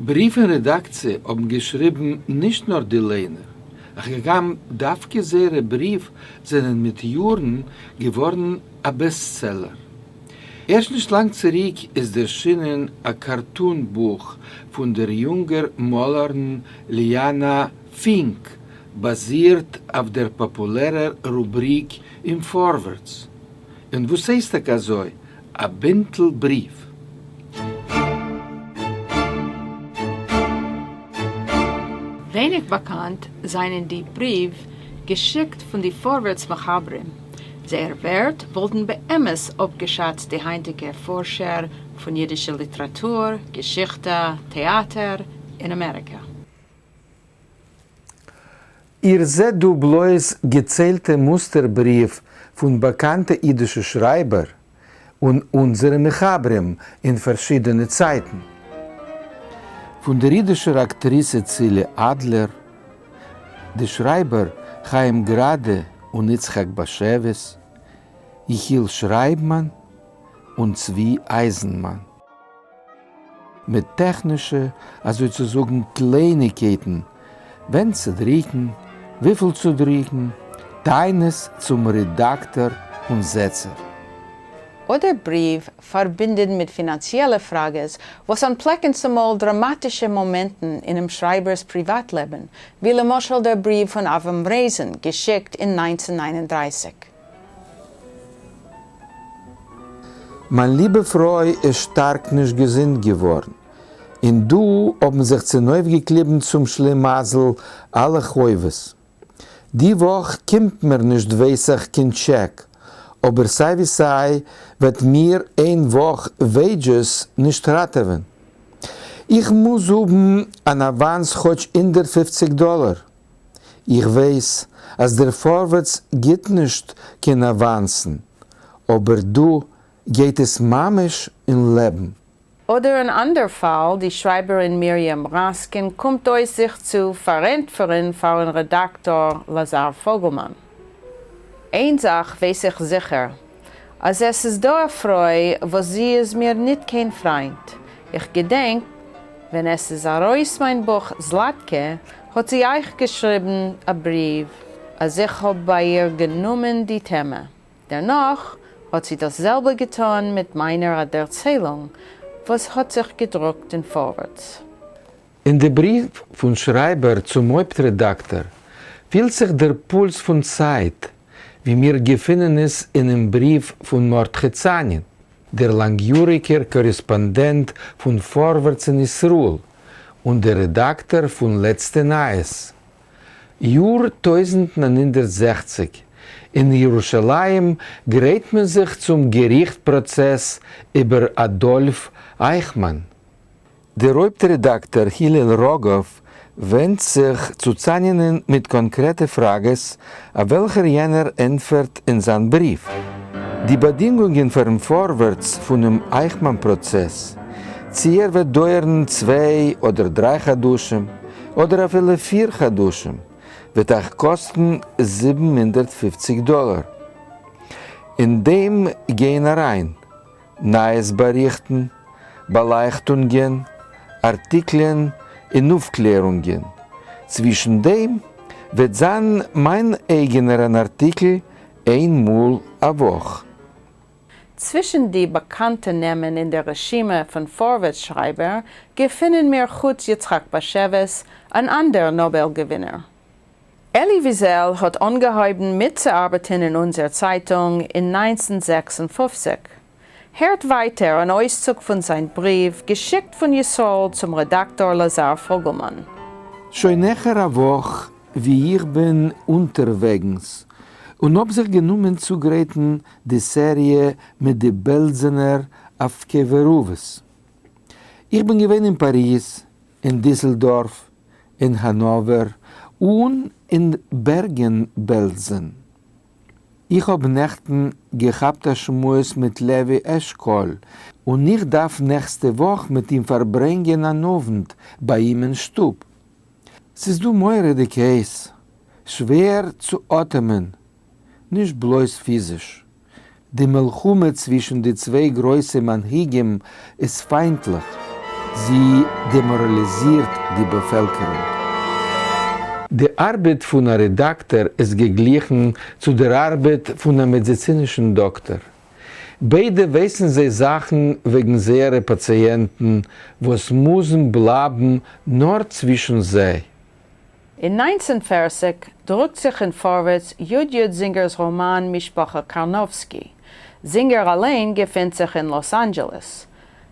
בריוו אין רעדאקציע האבן געשריבן נישט נאר די ליינער, הגם דווקא זייערע בריוו זענען מיט יארן געווארן א bestseller. ערשט נישט לאנג צוריק איז ערשינען א cartoon בוך פון דער יונגער מאלערין ליאנא פינק, באזירט אויף דער פאפולערער רובריק אין פארווערטס. און וואס הייסט טאקע אזוי א בינטל בריוו? ווייניג באקאנט זענען די בריוו געשיקט פון די פארווערטס מחברים, זייער ווערט וואלטן באמת אפגעשאצט די היינטיגע פארשער פון אידישע ליטעראטור, געשיכטע, טעאטער אין אמעריקע. איר זעט דא בלויז געציילטע מוסטער בריוו פון באקאנטע אידישע שרייבער און אונזערע מחברים אין פארשידענע צייטן. פון דער אידישער אקטריסע צילי אדלער, די שרייבער חיים גראדע און יצחק באשעוויס, יחיאל שרייבמאן און צבי אייזנמאן. מיט טעכנישע, אזוי צו זאגן, קלייניגקייטן, ווען צו דריקן, וויפיל צו דריקן, טענות צום רעדאקטאר און זעצער. אדער בריוו פארבינדען מיט פינאנציעלע פראגעס וואס אנטפלעקן צומאל דראמאטישע מאמענטן אינעם שרייבער'ס פריוואט לעבן, ווי למשל דער בריוו פון אברהם רייזען געשיקט אין 1939. מיין ליבע פרוי איז שטארק נישט געזונט געווארן, און דא האבן זיך צונויפגעקליבן צום שלימזל אלע חובות. די וואך קומט מיר נישט ווייסעך קיין טשעק, אבער סיי ווי סיי וועט מיר איין וואך wages נישט ראטעווען. איך מוז האבן אן אוואנס כאטש 150 דאלער. איך ווייס אז דער פארווערטס גיבט נישט קיין אוואנסן, אבער דא גייט עס ממש אין לעבן. אדער אן אנדער פאל, די שרייבערין מרים ראסקין קומט אויס זיך צו פארענטפערן פארן רעדאקטאר לאזאר פאגעלמאן. איין זאך ווייס איך זיכער, אז עס איז דא א פרוי וואס זי איז מיר ניט קיין פריינט. איך געדענק ווען עס איז ארויס מיין בוך זלאטקע האט זי אייך געשריבן א בריוו אז איך האב ביי איר גענומען די טעמע. דערנאך האט זי דאס זעלבע געטאן מיט מיינער א דערציילונג וואס האט זיך געדרוקט אין פארווערטס. אין די בריוו פון שרייבער צום הויפט רעדאקטאר פילט זיך דער פולס פון צייט, ווי מיר געפינען עס אינעם בריוו פון מרדכי צאנין, דער לאנגיאריגער קארעספאנדענט פון פארווערטס אין ישראל און דער רעדאקטאר פון לעצטע נייעס. יאר 1960, אין ירושלים גרייט מען זיך צום געריכט פראצעס איבער אדאלף אייכמאן. דער הויפט רעדאקטאר הילל ראגאוו ווענדט זיך צו צאנינען מיט קאנקרעטע פראגעס אויף וועלכער יענער ענטפערט אין זיין בריוו. די באדינגונגען פארן פארווערטס פונעם אייכמאן פראצעס, צי ער וועט דויערן צוויי אדער דריי חדשים, אדער אפילו פיר חדשים, וועט אייך קאסטן 750 דאלאר. אין דעם גייען אריין, נייעס באריכטן, באלייכטונגען, ארטיקלען און אויפקלערונגען. צווישן דעם וועט זיין מיין אייגענער אן ארטיקל איין מאל א וואך. צווישן די באקאנטע נעמען אין דער רשימה פון פארווערטס שרייבער געפינען מיר חוץ יצחק באשעוויס אן אנדער נאבעל געווינער. אלי וויזעל האט אנגעהויבן מיטצוארבעטן אין אונזער צייטונג אין 1956. הערט ווייטער אן אויסצוג פון זיין בריוו געשיקט פון ישראל צום רעדאקטאר לאזאר פאגעלמאן. שוין העכער א וואך ווי איך בין אונטערוועגנס און האב זיך גענומען צוגרייטן די סעריע מיט די בעלזענער אויף קבר אבות. איך בין געווען אין פאריז, אין דיסלדארף, אין האנאווער און אין בערגען בעלזען. איך האב נעכטן געכאפט א שמועס מיט לוי אשכול און איך דארף נעקסטע וואך מיט אים פארברענגען אן אוונט ביי אים אין שטוב. ס'איז דא מורא'דיג הייס, שווער צו אטעמען, נישט בלויז פיזיש. די מלחמה צווישן די צוויי גרויסע מנהיגים איז פיינטליך. זי דעמאראליזירט די באפעלקערונג. די ארבעט פון א רעדאקטאר איז געגליכן צו דער ארבעט פון א מעדיצינישן דאקטאר. ביידע ווייסן זיי זאכן וועגן זייערע פאציענטן וואס מוזן בלייבן נאר צווישן זיי. אין 1940 דרוקט זיך אין פֿאָרווערטס י. י. זינגערס ראָמאַן משפּחה קאַרנאָווסקי. זינגער אַליין געפֿינט זיך אין לאָס-אַנדזשעלעס.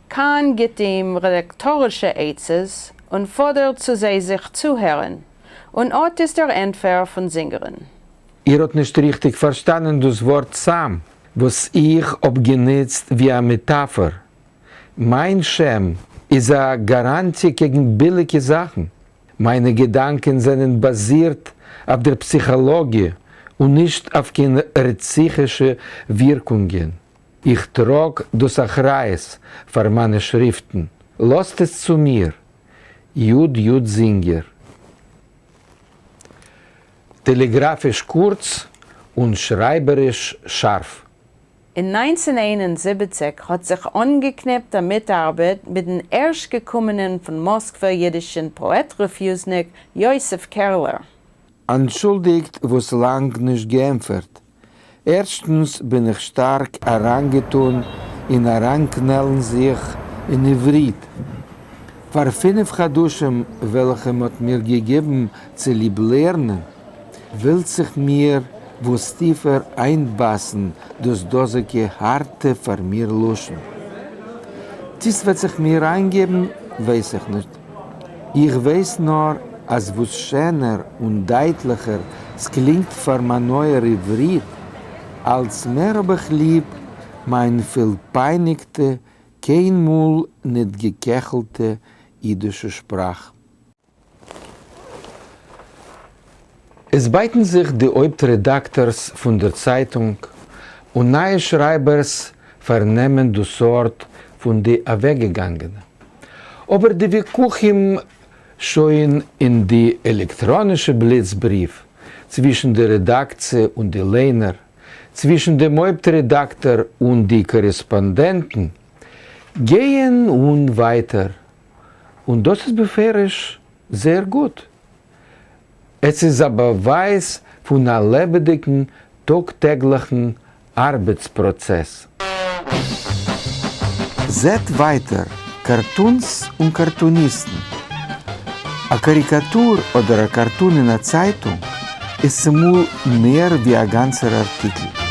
קאַהן גיט אים רעדאַקטאָרישע עצות און פֿאָדערט צו זיי זיך צוהערן. און אָט איז דער ענטפֿער פֿון זינגערן. איר האט נישט ריכטיג פארשטאנען דאס ווארט סם וואס איך האב גענוצט ווי א מעטאפאר. מיין שם איז א גאראנטיע קעגן ביליגע זאכן. מיינע געדאנקען זענען באזירט אויף דער פסיכאלאגיע און נישט אויף קיין רציחה'שע ווירקונגען. איך טראג דאס אחריות פאר מיינע שריפטן. לאזט עס צו מיר. י. י. זינגער. טעלעגראפיש קורץ און שרייבעריש שארף. אין 1971 האָט זיך אָנגעקניפּט אַ מיטאַרבעט מיטן ערשט-געקומענעם פֿון מאָסקווער ייִדישן פּאָעט-רעפֿיוזניק יוסף קערלער. אנטשולדיגט וואס לאנג נישט געענפערט. ערשטנס בין איך שטארק אריינגעטון אין אריינקנעלן זיך אין עברית. פאר פינף חדשים וועלכע מ'האט מיר געגעבן צוליב לערנען, ווילט זיך מיר וואס טיפער איינבייסן דאס דאזיגע הארטע פאר מיר לשון. צי ס'וועט זיך מיר איינגעבן ווייס איך נישט. איך ווייס נאר אז וואס שענער און דייטליכער ס'קלינגט פאר מיין אויער עברית, אלץ מער האב איך ליב מיין פילפייניגטע קיינמאל ניט געקעכלטע אידישע שפראך. עס בייטן זיך די הויפט רעדאקטארס פון דער צייטונג, און נייע שרייבערס פארנעמען דאס ארט פון די אוועקגעגאנגענע. אבער די וויכוחים שוין אין די עלעקטראנישע בליץ בריוו צווישן די רעדאקציע און די ליינער, צווישן דעם הויפט רעדאקטאר און די קארעספאנדענטן, גייען אן ווייטער, און דאס איז בפירוש זייער גוט. עס איז א באווייז פון א לעבעדיגן טאג-טעגליכן ארבעטס-פראצעס. זעט ווייטער קארטונס און קארטוניסטן. א קאריקאטור אדער א קארטון אין א צייטונג איז צומאל מער ווי א גאנצער ארטיקל.